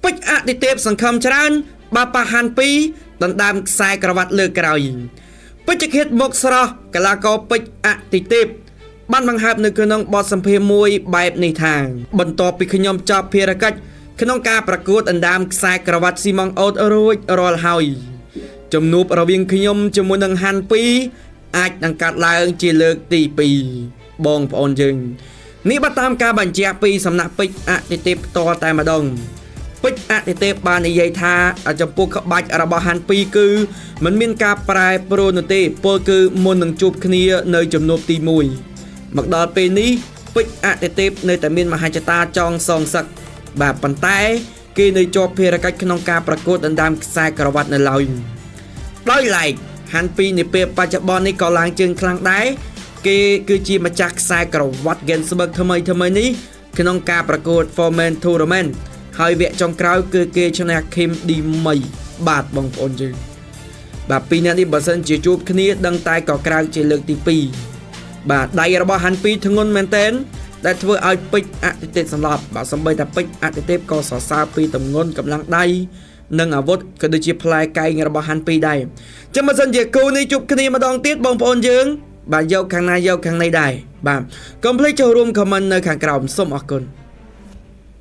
ពេជ្រអតិទេពសង្ឃឹមច្រើន បើប៉ះហាន់2ដណ្ដើមខ្សែក្រវ៉ាត់លើក្រោយពេជ្រឃាតមុខស្រស់កីឡាករពេជ្រអតិទេពបានបង្ហើបនៅក្នុងបទសម្ភាសន៍មួយបែបនេះថាបន្ទាប់ពីខ្ញុំចប់ភារកិច្ចក្នុងការប្រកួតដណ្ដើមខ្សែក្រវ៉ាត់ស៊ីម៉ងអូតរួចរាល់ហើយជំនួបរវាងខ្ញុំជាមួយនឹងហាន់2អាចនឹងកាត់ឡើងជាលើកទី2បងប្អូនយើងនេះបើតាមការបញ្ជាក់ពីសំណាក់ពេជ្រអតិទេពផ្ទាល់តែម្ដងពេជ្រអតិទេពបាននិយាយថាចំពោះក្បាច់របស់ហាន់2គឺមិនមានការប្រែប្រួលនោះទេពលគឺមុននឹងជួបគ្នានៅជំនួបទី1មកដល់ពេលនេះពេជ្រអតិទេពនៅតែមានមហិច្ឆតាចង់សងសឹកបាទប៉ុន្តែគេនៅជាប់ភារកិច្ចក្នុងការប្រកួតដណ្ដើមខ្សែក្រវ៉ាត់នៅឡើយដោយឡែកហាន់2នាពេលបច្ចុប្បន្ននេះក៏ឡើងជើងខ្លាំងដែរគេគឺជាម្ចាស់ខ្សែក្រវ៉ាត់ Gainsbourg ថ្មីថ្មីនេះក្នុងការប្រកួត Foreman Tournament ហើយវគ្គចុងក្រោយគឺគេឈ្នះ Kim D1 បាទបងប្អូនយើងបាទពីរនាក់នេះបើសិនជាជួបគ្នាដឹងតែក៏ក្រៅជាលើកទី2បាទដៃរបស់ហាន់2ធ្ងន់មែនតែនដែលធ្វើឲ្យពេជ្រអតិទេពសម្លាប់បាទសំបីតែពេជ្រអតិទេពក៏សរសើរពីទម្ងន់កម្លាំងដៃនិងអាវុធក៏ដូចជាផ្លែកែងរបស់ហាន់2ដែរចឹងបើសិនជាគូនេះជួបគ្នាម្ដងទៀតបងប្អូនយើងបាទយកខាងណាយកខាងនេះដែរបាទកុំភ្លេចចូលរួម comment នៅខាងក្រោមសូមអរគុណ។